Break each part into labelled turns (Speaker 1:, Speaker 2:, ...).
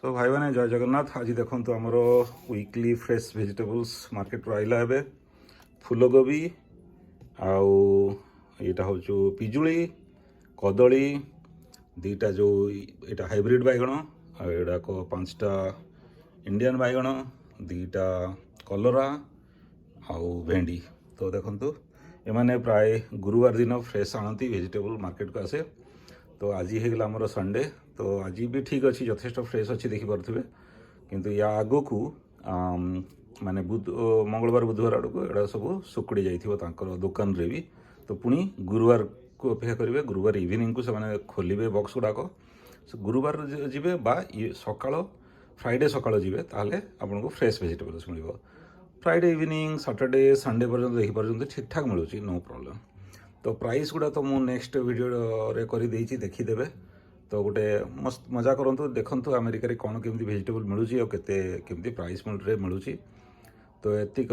Speaker 1: Show ଭାଇମାନେ, ଜୟ ଜଗନ୍ନାଥ। ଆଜି ଦେଖନ୍ତୁ, ଆମର ୱିକଲି ଫ୍ରେଶ୍ ଭେଜିଟେବୁଲ୍ସ ମାର୍କେଟରୁ ଆଇଲା। ଏବେ ଫୁଲକୋବି ଆଉ ଏଇଟା ହେଉଛି ପିଜୁଳି, କଦଳୀ ଦୁଇଟା, ଯେଉଁ ଏଇଟା ହାଇବ୍ରିଡ଼ ବାଇଗଣ, ଆଉ ଏଗୁଡ଼ାକ ପାଞ୍ଚଟା ଇଣ୍ଡିଆନ୍ ବାଇଗଣ, ଦୁଇଟା କଲରା ଆଉ ଭେଣ୍ଡି। ତ ଦେଖନ୍ତୁ, ଏମାନେ ପ୍ରାୟ ଗୁରୁବାର ଦିନ ଫ୍ରେଶ୍ ଆଣନ୍ତି ଭେଜିଟେବୁଲ୍, ମାର୍କେଟକୁ ଆସେ। ତ ଆଜି ହେଇଗଲା ଆମର ସଣ୍ଡେ। ତ ଆଜି ବି ଠିକ୍ ଅଛି, ଯଥେଷ୍ଟ ଫ୍ରେଶ୍ ଅଛି, ଦେଖିପାରୁଥିବେ। କିନ୍ତୁ ୟା ଆଗକୁ ମାନେ ମଙ୍ଗଳବାର, ବୁଧବାର ଆଡ଼କୁ ଏଗୁଡ଼ା ସବୁ ଶୁକୁଡ଼ି ଯାଇଥିବ ତାଙ୍କର ଦୋକାନରେ ବି। ତ ପୁଣି ଗୁରୁବାରକୁ ଅପେକ୍ଷା କରିବେ। ଗୁରୁବାର ଇଭିନିଂକୁ ସେମାନେ ଖୋଲିବେ ବକ୍ସ ଗୁଡ଼ାକ। ସୋ ଗୁରୁବାର ଯିବେ ବା ଇଏ ସକାଳ, ଫ୍ରାଇଡ଼େ ସକାଳ ଯିବେ, ତାହେଲେ ଆପଣଙ୍କୁ ଫ୍ରେଶ୍ ଭେଜିଟେବଲ୍ସ ମିଳିବ। ଫ୍ରାଇଡ଼େ ଇଭିନିଂ, ସାଟର୍ଡେ, ସଣ୍ଡେ ପର୍ଯ୍ୟନ୍ତ ଦେଖିପାରୁଛନ୍ତି, ଠିକ୍ଠାକ୍ ମିଳୁଛି, ନୋ ପ୍ରୋବ୍ଲେମ୍। ତ ପ୍ରାଇସ୍ ଗୁଡ଼ା ତ ମୁଁ ନେକ୍ସଟ ଭିଡ଼ିଓରେ କରିଦେଇଛି, ଦେଖିଦେବେ। ତ ଗୋଟେ ମସ୍ତ ମଜା କରନ୍ତୁ, ଦେଖନ୍ତୁ ଆମେରିକାରେ କ'ଣ କେମିତି ଭେଜିଟେବୁଲ୍ ମିଳୁଛି ଆଉ କେତେ କେମିତି ପ୍ରାଇସ୍ ରେ ମିଳୁଛି। ତ ଏତିକ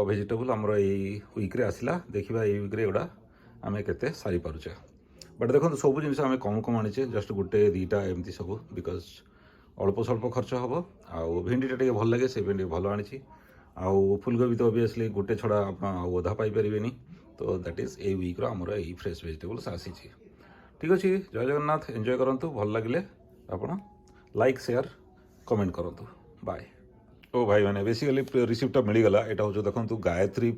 Speaker 1: ଭେଜିଟେବୁଲ୍ ଆମର ଏଇ ୱିକ୍ରେ ଆସିଲା। ଦେଖିବା ଏଇ ୱିକ୍ରେ ଏଗୁଡ଼ା ଆମେ କେତେ ସାରିପାରୁଛେ। ବଟ୍ ଦେଖନ୍ତୁ, ସବୁ ଜିନିଷ ଆମେ କମ୍ କମ୍ ଆଣିଛେ, ଜଷ୍ଟ ଗୋଟେ ଦୁଇଟା ଏମିତି ସବୁ, because ଅଳ୍ପ ସ୍ୱଳ୍ପ ଖର୍ଚ୍ଚ ହେବ। ଆଉ ଭେଣ୍ଡିଟା ଟିକେ ଭଲ ଲାଗେ, ସେ ଭେଣ୍ଡି ଭଲ ଆଣିଛି। ଆଉ ଫୁଲକୋବି ତ ଅବଭିୟସଲି ଗୋଟେ ଛଡ଼ା ଆପଣ ଆଉ ଅଧା ପାଇପାରିବେନି। ତ that is ଏଇ ୱିକ୍ର ଆମର ଏଇ ଫ୍ରେଶ୍ ଭେଜିଟେବୁଲ୍ସ ଆସିଛି। ଠିକ୍ ଅଛି, ଜୟ ଜଗନ୍ନାଥ। ଏନ୍ଜୟ କରନ୍ତୁ। ଭଲ ଲାଗିଲେ ଆପଣ ଲାଇକ୍, ସେୟାର, କମେଣ୍ଟ କରନ୍ତୁ। ବାଏ। ଓ ଭାଇମାନେ, ବେସିକାଲି ରିସିପ୍ଟଟା ମିଳିଗଲା। ଏଇଟା ହେଉଛି ଦେଖନ୍ତୁ, ଗାୟତ୍ରୀ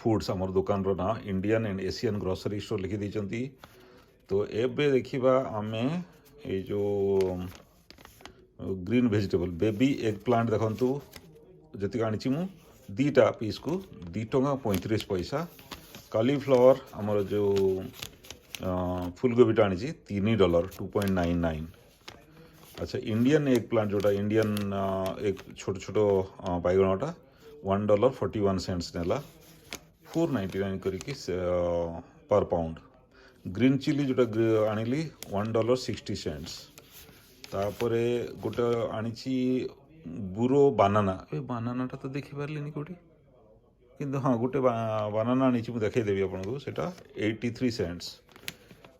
Speaker 1: ଫୁଡ଼୍ସ ଆମର ଦୋକାନର ନାଁ, Indian and Asian grocery store ଲେଖିଦେଇଛନ୍ତି। ତ ଏବେ ଦେଖିବା ଆମେ ଏଇ ଯେଉଁ green vegetable, baby egg plant. ଦେଖନ୍ତୁ, ଯେତିକି ଆଣିଛି ମୁଁ, ଦୁଇଟା ପିସ୍କୁ 2 ଟଙ୍କା 35 ପଇସା। କାଲିଫ୍ଲାୱାର, ଆମର ଯେଉଁ ଫୁଲକୋବିଟା ଆଣିଛି, 3 ଡଲର, 2.99। ଆଚ୍ଛା, ଇଣ୍ଡିଆନ୍ ଏଗ୍ ପ୍ଲାଣ୍ଟ ଯେଉଁଟା, ଇଣ୍ଡିଆନ୍ ଏଗ୍ ଛୋଟ ଛୋଟ ବାଇଗଣଟା, $1.41 ନେଲା, 4.99 କରିକି ପର୍ ପାଉଣ୍ଡ। ଗ୍ରୀନ୍ ଚିଲି ଯେଉଁଟା ଆଣିଲି, $1.60। ତାପରେ ଗୋଟେ ଆଣିଛି ବୁରୋ ବାନାନା। ଏ ବାନାନାଟା ତ ଦେଖିପାରିଲିନି କେଉଁଠି, କିନ୍ତୁ ହଁ, ଗୋଟେ ବାନାନା ଆଣିଛି, ମୁଁ ଦେଖେଇଦେବି ଆପଣଙ୍କୁ, ସେଇଟା 83 ସେଣ୍ଟସ୍।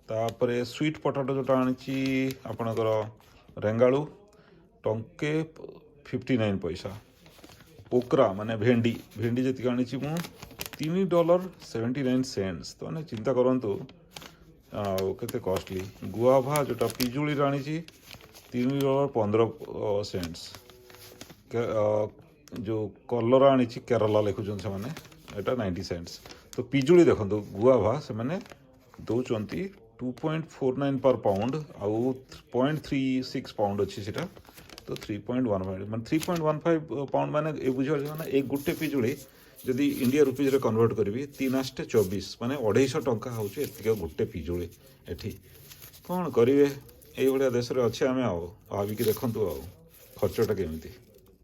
Speaker 1: ତାପରେ ସୁଇଟ୍ ପଟାଟୋ ଯେଉଁଟା ଆଣିଛି, ଆପଣଙ୍କର ରେଙ୍ଗାଳୁ, ଟଙ୍କେ 59 ପଇସା। ଓକ୍ରା ମାନେ ଭେଣ୍ଡି, ଭେଣ୍ଡି ଯେତିକି ଆଣିଛି ମୁଁ, 3 ଡଲର 79 ସେଣ୍ଟସ୍। ତ ମାନେ ଚିନ୍ତା କରନ୍ତୁ ଆଉ କେତେ କଷ୍ଟଲି। ଗୁଆଭା ଯେଉଁଟା ପିଜୁଳିରେ ଆଣିଛି, 3 ଡଲର 15 ସେଣ୍ଟସ୍। ଯେଉଁ କଲରା ଆଣିଛି, କେରଲା ଲେଖୁଛନ୍ତି ସେମାନେ, ଏଇଟା 90 ସେଣ୍ଟସ୍। ତ ପିଜୁଳି ଦେଖନ୍ତୁ, ଗୁଆଭା ସେମାନେ ଦେଉଛନ୍ତି 2.49 ପର୍ ପାଉଣ୍ଡ, ଆଉ 0.36 ପାଉଣ୍ଡ ଅଛି ସେଇଟା। ତ 3.15, ମାନେ 3.15 ପାଉଣ୍ଡ, ମାନେ ଏ ବୁଝିପାରୁଛନ୍ତି, ମାନେ ଏଇ ଗୋଟେ ପିଜୁଳି ଯଦି ଇଣ୍ଡିଆ ରୁପିଜ୍ରେ କନଭର୍ଟ କରିବି, ତିନି ଆଷ୍ଟେ 24, ମାନେ 250 ଟଙ୍କା ହେଉଛି ଏତିକି ଗୋଟେ ପିଜୁଳି ଏଠି। କ'ଣ କରିବେ, ଏଇଭଳିଆ ଦେଶରେ ଅଛେ ଆମେ। ଆଉ ଭାବିକି ଦେଖନ୍ତୁ ଆଉ ଖର୍ଚ୍ଚଟା କେମିତି।